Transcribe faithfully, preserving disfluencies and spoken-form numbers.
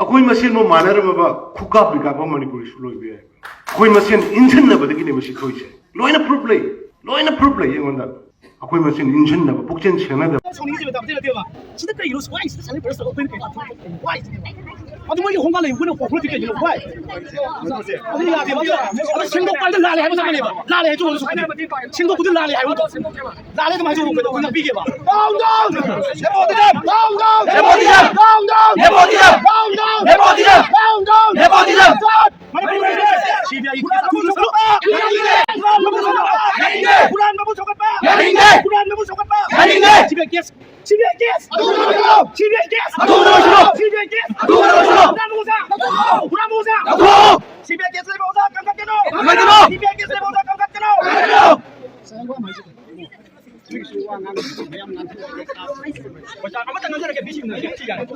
ꯑꯩꯈꯣꯏ ꯃꯁꯦꯟꯕꯨ ꯃꯥꯟꯅꯔꯝꯃꯕ ꯈꯨꯀꯥꯞ ꯄꯤꯀꯥꯞ ꯑꯃ ꯃꯅꯤꯄꯨꯔꯒꯤꯁꯨ ꯂꯣꯏꯕ ꯌꯥꯏ꯫ ꯑꯩꯈꯣꯏ ꯃꯁꯦꯟ ꯏꯟꯁꯤꯟꯅꯕꯗꯒꯤꯅꯦꯕ ꯁꯤ ꯊꯣꯛꯏꯁꯦ꯫ ꯂꯣꯏꯅ ꯄ꯭ꯔꯨꯐ ꯂꯩ, ꯂꯣꯏꯅ ꯄ꯭ꯔꯨꯐ ꯂꯩ ꯑꯩꯉꯣꯟꯗ꯫ ꯑꯩꯈꯣꯏ ꯃꯁꯦꯟ ꯏꯟꯁꯤꯟꯅꯕ, ꯄꯨꯛꯆꯦꯜ ꯁꯦꯡꯅꯗꯕ꯫ ꯁꯥꯎꯅꯤꯡꯉꯤꯁꯦ ꯃꯦꯗꯥꯝ, ꯅꯠꯇꯦ, ꯅꯠꯇꯦꯕ꯫ ꯁꯤꯗ ꯀꯩꯒꯤꯅꯣ ꯁꯨꯃꯥꯏ ꯁꯤꯗ ꯁꯥꯟꯅꯔꯤꯕ ꯄ꯭ꯔꯦꯁꯇꯣ ꯑꯩꯈꯣꯏꯅ ꯀꯩ ꯄꯥꯊꯣꯛ-, ꯋꯥꯏ ꯁꯤꯅꯦ꯫ ꯑꯗꯨ ꯃꯣꯏꯒꯤ ꯍꯣꯡꯒꯥ ꯂꯩꯕ ꯑꯩꯈꯣꯏꯅ ꯀꯣꯀ꯭ꯔꯣꯆꯇꯤ ꯀꯩꯒꯤꯅꯣ? ꯋꯥꯏ? ꯑꯗꯨ ꯌꯥꯗꯦꯕ꯫ ꯑꯗꯨ ꯁꯦꯡꯗꯣꯛꯄ ꯍꯥꯏꯕꯗ ꯂꯥꯜꯂꯦ ꯍꯥꯏꯕ ꯆꯞ ꯃꯥꯟꯅꯩꯕ꯫ ꯂꯥꯜꯂꯦ ꯍꯥꯏꯗꯣ ꯑꯣꯏꯔꯁꯨ ꯁꯦꯡꯗꯣꯛꯄꯗꯨ ꯂꯥꯜꯂꯦ ꯍꯥꯏꯕ ꯅꯠꯇ꯭ꯔꯣ? ꯂꯥꯜꯂꯦ ꯑꯗꯨꯝ ꯍꯥꯏꯗꯣꯛꯑꯣ, ꯀꯩꯗꯧꯕ ꯅꯞꯄꯤꯒꯦꯕ? Down, down! Nepotism! Down, down! Nepotism! Down, down! Nepotism! Down, down! Nepotism! Down, down! Nepotism! Manipur C B ꯑꯥꯏ ꯍꯨꯔꯥꯟꯕꯕꯨ ꯁꯧꯒꯠꯄ! ꯌꯥꯅꯤꯡꯗꯦ! ꯍꯨꯔꯥꯟꯕꯕꯨ ꯁꯧꯒꯠꯄ! ꯌꯥꯅꯤꯡꯗꯦ! ꯍꯨꯔꯥꯟꯕꯕꯨ ꯁꯧꯒꯠꯄ! ꯌꯥꯅꯤꯡꯗꯦ! ꯁꯤ ꯕꯤ ꯑꯥꯏ ꯀꯦꯁ! ꯁꯤ ꯕꯤ ꯑꯥꯏ ꯀꯦꯁ! ꯁꯤ ꯕꯤ ꯑꯥꯏ ꯀꯦꯁ! ꯁꯤ ꯕꯤ ꯑꯥꯏ ꯀꯦꯁ! ꯍꯨꯔꯥꯟꯕ ꯑꯣꯖꯥ! ꯍꯨꯔꯥꯟꯕ ꯑꯣꯖꯥ! ꯁꯤ ꯕꯤ ꯑꯥꯏ case ꯂꯩꯕ ꯑꯣꯖꯥ ꯀꯟꯈꯠꯀꯅꯨ! ꯀꯟꯈꯠꯀꯅꯨ! C B ꯑꯥꯏ case ꯂꯩꯕ ꯑꯣꯖꯥ ꯀꯟꯈꯠꯀꯅꯨ! ꯀꯟꯈꯠꯀꯅꯨ! ꯑꯃꯇ ꯉꯥꯡꯖꯔꯒꯦ, ꯃꯤꯁꯤꯡꯅ ꯁꯤ ꯌꯥꯔꯦ꯫